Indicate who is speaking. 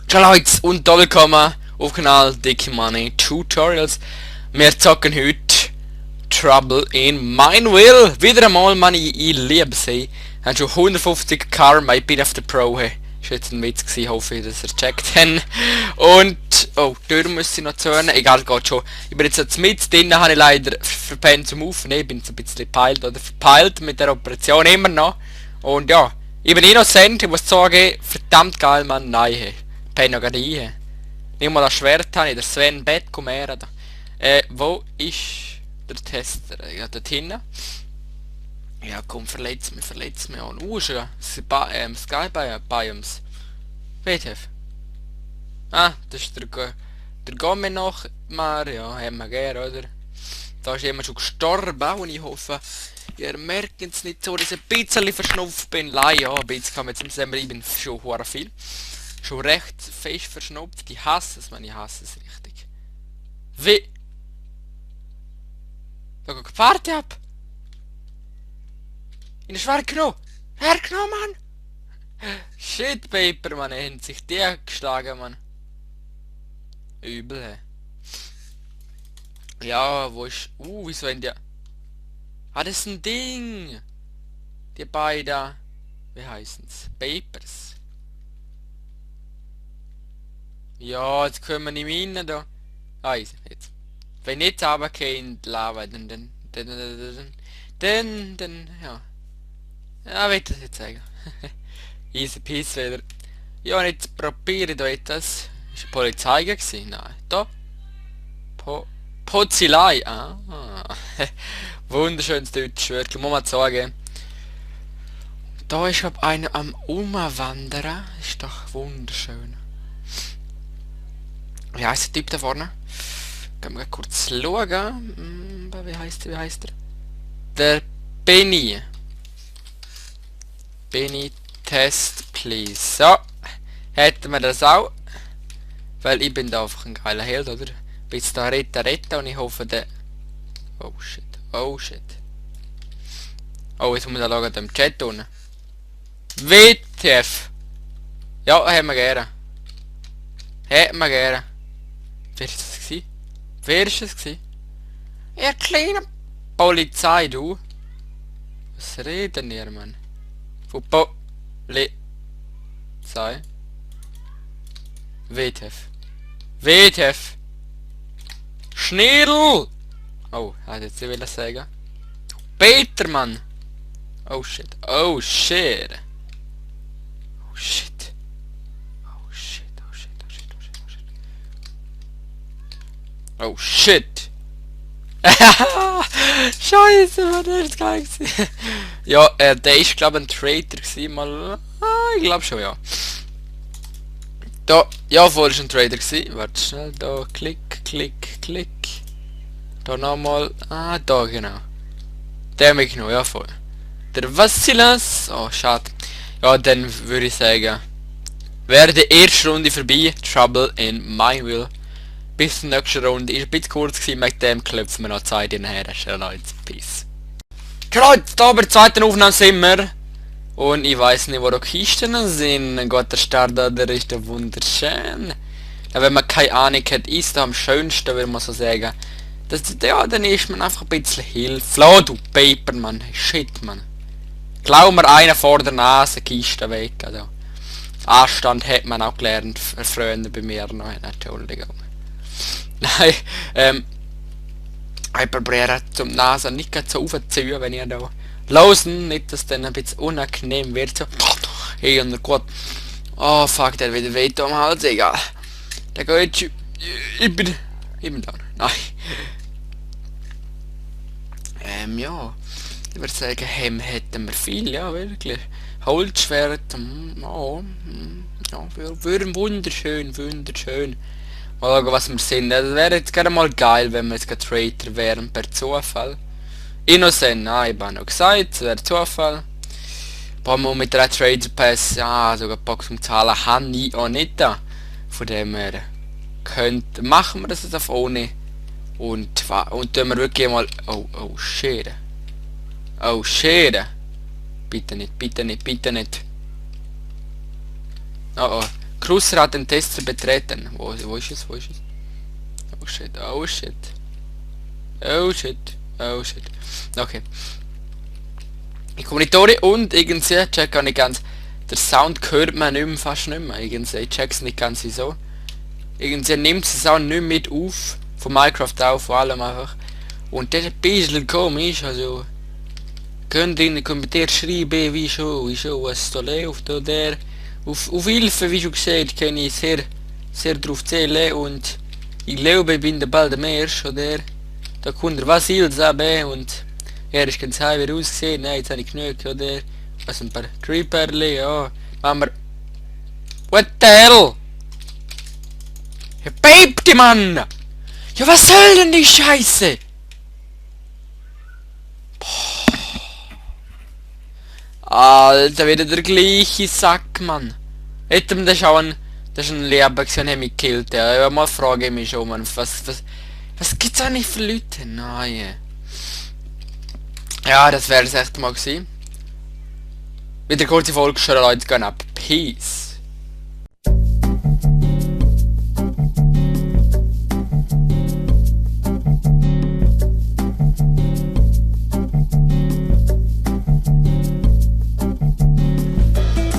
Speaker 1: Ciao Leute und willkommen auf Kanal Dicky Money Tutorials. Wir zocken heute Trouble in Mineville. Wieder einmal, man, ich liebe sie. Ich habe schon 150 Karma, ich bin auf der Pro. Hey. Das war jetzt ein Witz gewesen, hoffe ich, dass ihr checkt habt. Und, oh, die Tür müsste ich noch zuhören. Egal, geht schon. Ich bin jetzt mit drin, habe ich leider verpennt zum Aufnehmen. Ich bin so ein bisschen gepeilt oder verpeilt mit der Operation immer noch. Und ja, ich bin innocent, ich muss sagen, verdammt geil, man, nein, hey. Penne noch gerade rein. Nimm mal das Schwert, habe ich, der Sven Bett, komm her. Wo ist der Tester? Ja, dort hinten. Ja, komm, verletz mich auch. Schon. Sky Biomes. WTF. Ah, das ist der Gomme noch, ja, haben wir gern, oder? Da ist jemand schon gestorben, und ich hoffe, ihr merkt es nicht so, dass ich ein bisschen verschnupft bin. Ja, ein bisschen kann man jetzt nicht sagen, ich bin schon hure viel. Schon recht fest verschnupft. Ich hasse es, ich hasse es richtig. Wie? Da geht die Party ab. In der Schwere genommen. Hergenommen, Mann. Shit, Paper, man, haben sich die geschlagen, Mann. Übel, hä. Ja, wo ist... wieso haben die... Ah, das ist ein Ding. Die beiden... Wie heißen's? Papers. Ja, jetzt können wir nicht mehr rein, da. Ah, jetzt. Wenn nicht runtergehen, Lava, dann, ja. Ja, will das jetzt sagen. Easy peasy wieder. Ja, und jetzt probiere ich da etwas. Ist die Polizei gewesen? Nein. Da. Pozilei. Ah. Wunderschönes Deutsch, wirklich, muss man sagen. Da ist ab einer am Umwandern. Ist doch wunderschön. Wie heisst der Typ da vorne? Gehen wir kurz schauen. Wie heißt er? Der Benny. Benny Test, please. So. Hätten wir das auch. Weil ich bin da einfach ein geiler Held, oder? Bis da retten und ich hoffe der... Oh shit. Oh, jetzt muss ich da schauen, im Chat unten. WTF. Ja, haben wir gerne. Hätten wir gerne. Wer ist das gewesen? Wer ist das gewesen? Ihr kleine Polizei, du. Was reden ihr, Mann? Von Polizei. WTF. Schnirl! Oh, hat jetzt ich will sagen. Peter, Mann! Oh shit. Oh shit. Oh shit! Scheiße, Mann, das ist geil gewesen. Ja, der ist glaube ich ein Traitor gewesen, mal. Ich glaube schon, ja. Da, ja, vorher ist ein Traitor gewesen. Warte schnell, da, klick. Da nochmal. Ah, da genau. Der mich noch, ja voll. Der Vassilas. Oh, schade. Ja, dann würde ich sagen, wäre die erste Runde vorbei. Trouble in Mineville. Bis zur nächsten Runde. Ist ein bisschen kurz gewesen, mit dem klopfen wir noch Zeit hinterher. Schön, Leute. Peace. Leute, da bei der zweiten Aufnahme sind wir. Und ich weiß nicht, wo die Kisten sind. Gott, der Start da, der ist der wunderschön. Ja, wenn man keine Ahnung hat, ist da am schönsten, würde man so sagen. Ja, dann ist man einfach ein bisschen hilflos. Du Paper, Mann. Shit, Mann. Glaub mir, einer vor der Nase, Kiste weg. Also. Anstand hat man auch gelernt, Freunde bei mir noch. Entschuldigung. Nein, ich probiere zum Nase nicht so aufzuziehen, wenn ihr da losen, nicht dass dann ein bisschen unangenehm wird. So. Hey, und gut. Oh fuck, der wieder weht am Hals, egal. Der geht. Ich bin da. Nein. Ja. Ich würde sagen, hätten wir viel, ja, wirklich. Holzschwert, ja, wunderschön. Mal schauen, was wir sind. Das wäre jetzt gerne mal geil, wenn wir jetzt Traitor wären, per Zufall. Innocent, nein, ich habe noch gesagt, es wäre Zufall. Aber mit der Trader Pass, ja, sogar Box zum Zahlen habe ich auch nicht da. Von dem her machen wir das jetzt auf ohne. Und tun wir wirklich mal... Oh shit. Oh shit. Bitte nicht. Oh, Cruiser hat den Tester betreten. Wo ist es? Wo ist es? Oh shit, oh shit. Oh shit, oh shit. Okay. Ich monitore und irgendwie, check auch nicht ganz. Der Sound hört man nicht mehr, fast nicht mehr. Irgendwie, ich check's nicht ganz wieso. Irgendwie nimmt es auch nicht mit auf. Von Minecraft auch, vor allem einfach. Und das ist ein bisschen komisch, also... Könnt ihr in den Kommentaren schreiben, wieso, was da läuft oder... Auf Hilfe, wie schon gesagt, kann ich sehr drauf zählen und... Ich glaube, ich bin bald am Erst, oder? Da kommt der Vasil zusammen und... Er ist ganz heim, wie er aussieht. Nein, jetzt habe ich genug, oder? Also ein paar Creeperli, ja. Machen wir... What the hell? Ja, Babty, Mann! Ja, was soll denn die Scheiße? Alter, wieder der gleiche Sack, Mann. Hätte man das schauen, das ist ein Leben gesehen, hat mich gekillt, ja. Mal frage ich mich schon, Mann, was gibt's eigentlich für Leute? Nein. Ja, das wäre es echt mal gewesen. Wieder kurze Folge, schon Leute, gehen ab. Peace.